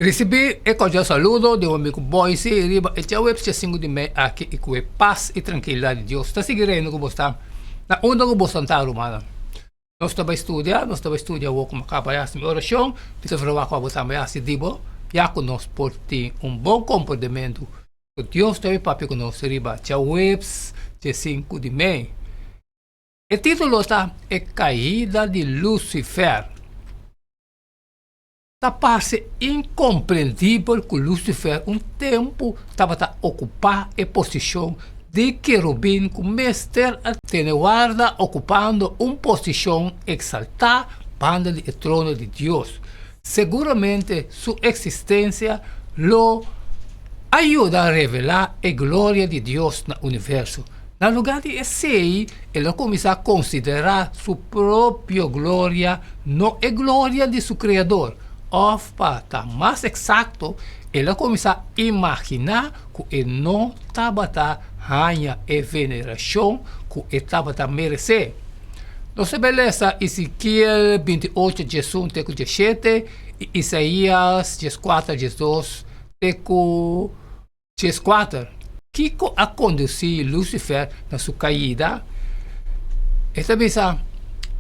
Risibí e kordial saludo di bo amigu Boyce riba e djaweps dja sinku di mei aki i ku e pas i trankilidat di Dios ta sigui reina ku bo sta na unda ku bo sta rumannan. Nos ta bai studia, nos ta bai studia awor ku mi a kaba di hasi mi orashon, mi ta verwagt ku abo tambe a hasi di bo, ya ku nos por tin un bon komprondementu ku Dios ta bai papia ku nos riba djaweps dja sinku di mei. E titulo ta E Kaida di Lucifer. Ta parse inkomprendibel ku Lucifer un tempu tabata okupá e posishon di kerubin ku mester a tene warda okupando un posishon eksaltá banda di e trono di Dios. Seguramente su eksistensia lo a yuda revelá e gloria di Dios na universo. Na lugá di esei, el a kuminsá konsiderá su propio gloria, no e gloria di su Kreador. Òf, pa ta mas eksakto, el a kuminsá imaginá ku e no tabata haña e venerashon ku e tabata meresé. Nos ta lesa Ezekiel 28, 11 te ku 17 i Isaías 14, 12 te ku 14. Kiko a kondusí Lucifer na su kaida? E ta bisa,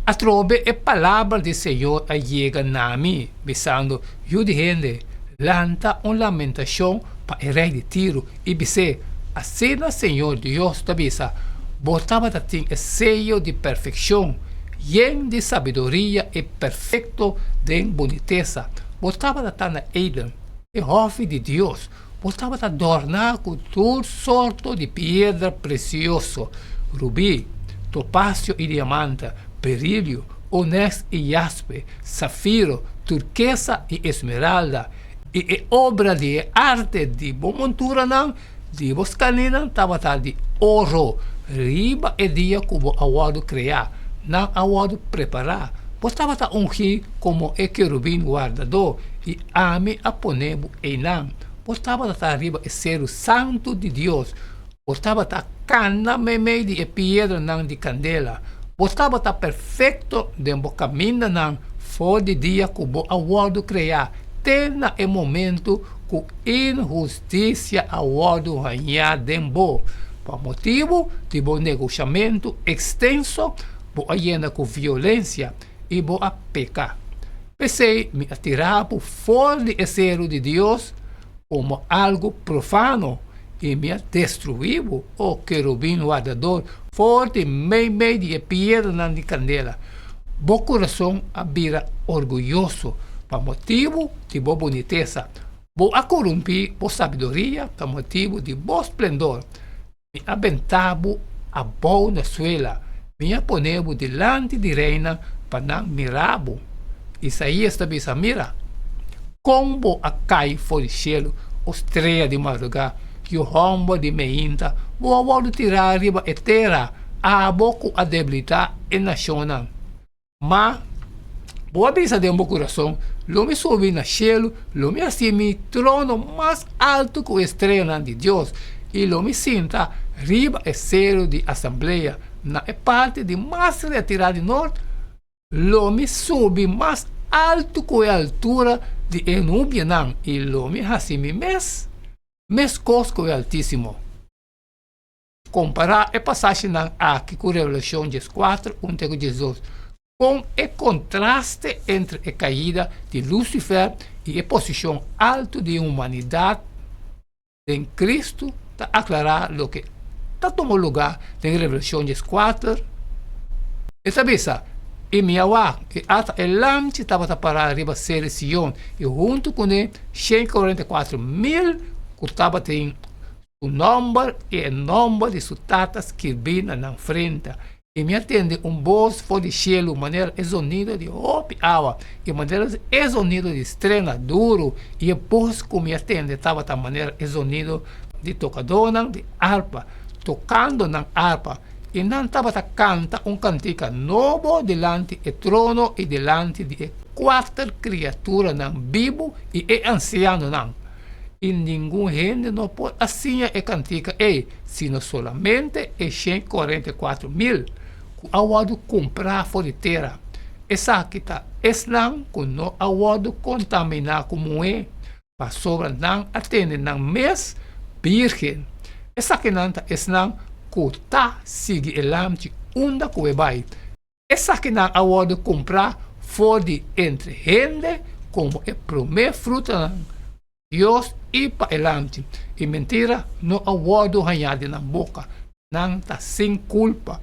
Atrobe e palabra di Señor a yega na mi, bisando, Yu di hende, lanta un lamentashon pa e rei di Tiro i bis'é, Asina Señor Dios ta bisa, Bo tabata tin e seyo di perfekshon, yen di sabiduria i perfekto den bunitesa. Bo tabata ta na Eden, e hòfi di Dios. Bo tabata dòrná ku tur sorto di piedra presioso, rubí, topasio i diamante, berilio, oneks i jaspe, safiro, turkesa i esmeralda. I e obra di e arte di bo monturanan, di bo skaninan tabata di oro. Riba e dia ku bo a wòrdu kreá, nan a wòrdu prepará. Bo tabata ungí komo e kerubin wardadó, i ami a pone bo Einan bo tabata ta riba e seru santu di Dios, bo tabata kana meimei di e piedranan di kandela, bo tabata perfekto den bo kamindanan for di dia ku bo a wòrdu kreá te na e momentu ku inhustisia a wòrdu hañá den bo. Pa motibu di bo negoshamentu ekstenso bo a yena ku violensia i bo a peka. P'esei mi a tira bo for di e seru di Dios komo algu profano, i mi a destruí bo, o kerubin wardador, for di meimei di e piedranan di kandela. Bo kurason a bira orguyoso pa motibu di bo bunitesa, bo a korumpí bo sabiduria pa motibu di bo splendor. Mi a benta bo abou na suela, mi a pone bo dilanti di reinan pa nan mira bo. Isaías ta bisa, Mira, kon bo a kai for di shelu, o strea di mardugá, yu hòmber di meinta, bo a wòrdu tirá riba e tera, abo ku a debilitá e nashonnan. Ma bo a bisa den bo kurason, Lo mi subi na shelu, lo mi hasi mi trono mas altu ku e streanan di Dios, i lo mi sinta riba e seru di asamblea na e parti di mas retirá di nort, lo mi subi mas altu ku e altura di e nubianan, i lo mi hasi mi mes meskos ku e Altísimo. Kompará e pasashinan aki ku Revelashon 14, un te ku 12. Kon e kontraste entre e kaida di Lusifer i e posishon altu di humanidat den Kristu ta aklará loke ta tuma lugá den Revelashon 14? E ta bisa, I mi a wak, i ata e lamchi tabata pará riba seri Sion, i huntu kuné 144.000 ku tabatin Su nòmber i e nòmber di su Tata skirbí na nan frenta. I mi a tende un bos for di shelu manera e zonido di hopi awa i manera e zonido di strena duru, i e bos ku mi a tende tabata manera e zonido di tokadónan di arpa tokando nan arpa, i nan tabata kanta un kantika nobo dilanti e trono i dilanti di e kuater kriaturanan bibu i e ansianonan. I ningun hende no por a siña e kantika ei, sino solamente e 144.000 ku a wòrdu kumprá for di tera. Esaki ta esnan ku no a wòrdu kontaminá ku muhé. Pasobra nan a tene nan mes bírgen. Esakinan ta esnan ku ta sigui e Lamchi unda ku e bai. Esakinan a wòrdu kumprá for di entre hende komo e promé frutanan pa Dios i pa e Lamchi. I mentira no a wòrdu hañá den nan boka. Nan ta sin kulpa.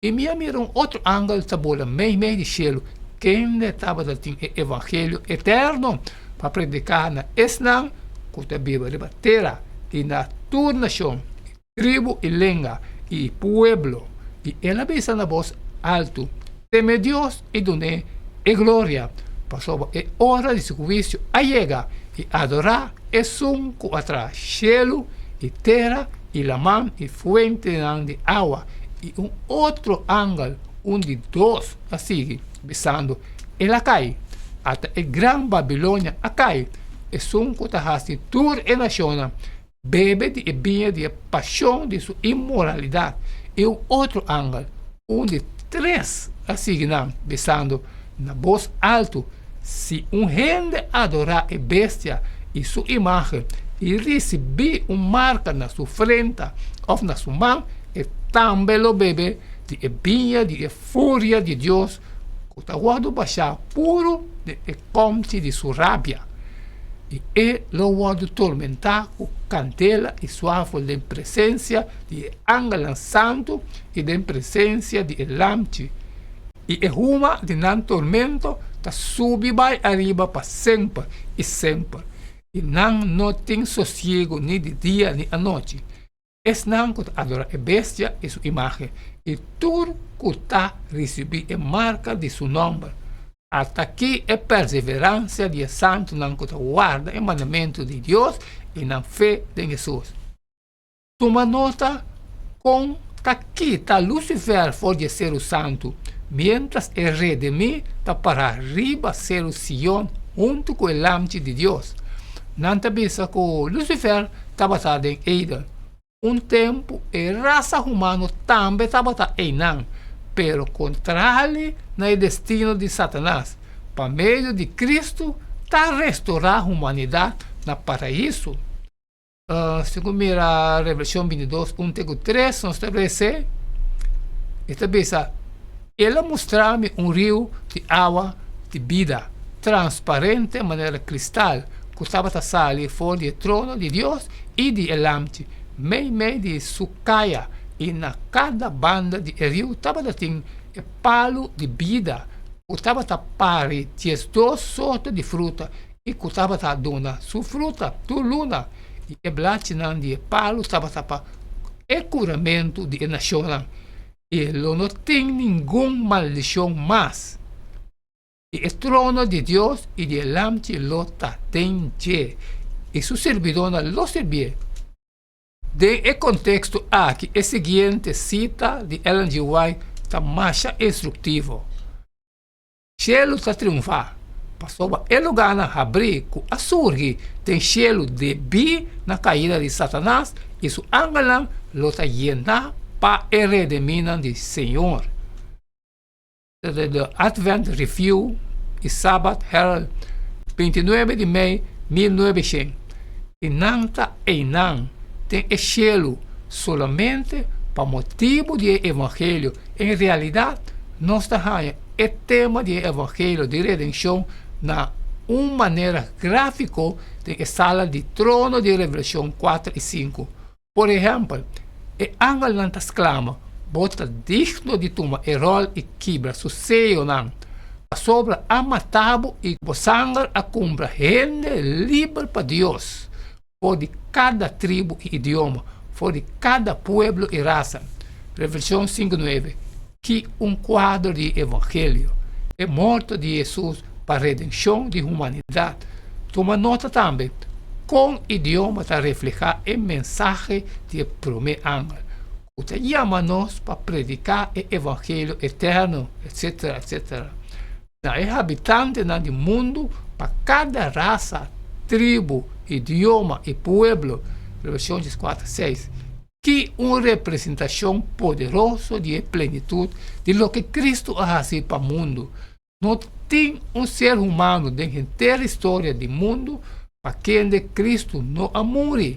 I mi a mira un otro angel ta bola meimei di shelu, kende tabata tin e evangelio eterno pa prediká na esnan ku ta biba riba tera, i na tur nashon, i tribu, i lenga, i pueblo. I el a bisa na bos altu, Teme Dios i dun'é e gloria, pasobra e ora di su huisio a yega, i adorá esun ku a traha shelu i tera i laman i fuentenan di awa. I un otro angel, un di dos, a sigui, bisando, El a kai! Ata e gran Babilonia a kai, esun ku ta hasi tur e nashonnan bebe di e biña di e pashon di su inmoralidat. I un otro angel, un di tres, a sigui nan, bisando na bos altu, Si un hende adorá e bestia i su imágen i risibí un marka na su frenta òf na su man, e tambe lo bebe di e biña di e furia di Dios ku ta wòrdu bashá puru den e kòmchi di su rabia, i e lo wòrdu tormentá ku kandela i suafel den presensia di e angelnan santu i den presensia di e Lamchi. I e huma di nan tormento ta subi bai ariba pa semper i semper, i nan no tin sosiegu ni di dia ni anochi, esnan ku ta adorá e bestia i su imágen, i tur ku ta risibí e marka di su nòmber. At'akí e perseveransia di e santunan ku ta warda e mandamentu di Dios i nan fe den Hesus. Tuma nota kon ta kita Lucifer for di e Seru Santu, miéntras e redimí ta pará riba Seru Sion huntu ku e Lamchi di Dios. Nan ta bisa ku Lucifer tabata den Eden. Un tempu e rasa humano tambe tabata einan, pero kontrali na e destino di Satanas, pa medio di Kristu ta restorá humanidat na Paraiso. Si ku mira Revelashon 22, 1 te ku 3, nos ta lese, e ta bisa, El a mustra mi un riu di awa di bida, transparente manera kristal, ku tabata sali for di e trono di Dios i di e Lamchi, meimei di su kaya, i na kada banda di e riu tabata tin e palu di bida, ku tabata pari diesdos sorto di fruta, i ku tabata duna su fruta tur luna, i e blachinan di e palu tabata pa e kuramentu di e nashonnan, i lo no tin ningun maldishon mas. I e trono di Dios i di e Lamchi lo ta den dje, i su sirbidónan lo sirbié. Den e konteksto aki e siguiente sita di Ellen G. White ta masha instruktivo. Shelu ta triunfá, pasobra e lugánan habrí ku a surgi den shelu debí na kaida di Satanas i su angelnan lo ta yená pa e redimínan di Señor. The Advent Review i Sabbath Herald, 29 di mei 1900. I nan ta einan den e shelu solamente pa motibu di e evangelio. En realidat, nos ta haña e tema di e evangelio di redenshon na un manera gráfiko den e sala di trono di Revelashon kuater i sinku. Por ehèmpel, e angelnan ta sklama, Bo ta digno di tuma e ròl i kibra su seyonan, pasobra a mata bo i bo sanger a kumpra hende liber pa Dios for di kada tribu i idioma, for di kada pueblo i rasa. Revelashon 5:9 Ki un kuadro di e evangelio! E morto di Hesus pa redenshon di humanidat. Tuma nota tambe kon idioma ta reflehá e mensahe di e promé angel, ku ta yama nos pa prediká e evangelio eterno, etsetera, etsetera. Na e habitantenan di mundu pa kada rasa, tribu, idioma i pueblo, Revelashon 14, 6. Ki un representashon poderoso di e plenitut di loke Kristu a hasi pa mundu! No tin un ser humano den henter historia di mundu. Pa kende Kristu no a muri.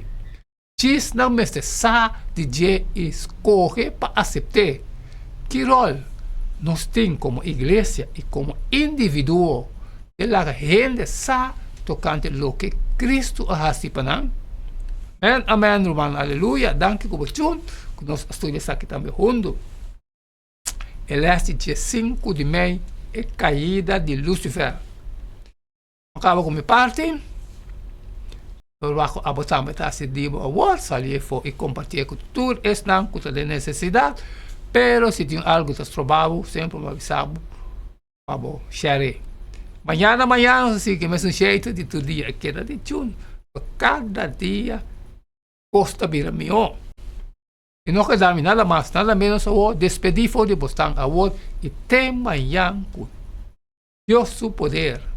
Djis nan mester sa di dje i skohe pa asept'é. Ki ròl nos tin komo iglesia i komo individuo den laga hende sa tokante loke Kristu a hasi pa nan? Amen, amen, ruman, aleluya, danki ku bo tjun ku nos a studia esaki tambe hundu. E lès di diesinku di mei, E Kaida di Lusifer. A kaba ku mi parti. Verwacht ku abo tambe ta hasi di bo awor, sali efo i kompartié ku tur esnan ku ta den nesesidat. Pero si tin algu ta stroba bo, semper bo a bisa bo pa bo share. Mañana mañana nos a sigui mesun sheitu di tur dia. E keda di tune. Kada dia kos ta bira mihó. I no keda mi nada mas, nada menos awor, despedí for di bosnan awor i te mañan ku Dios su poder.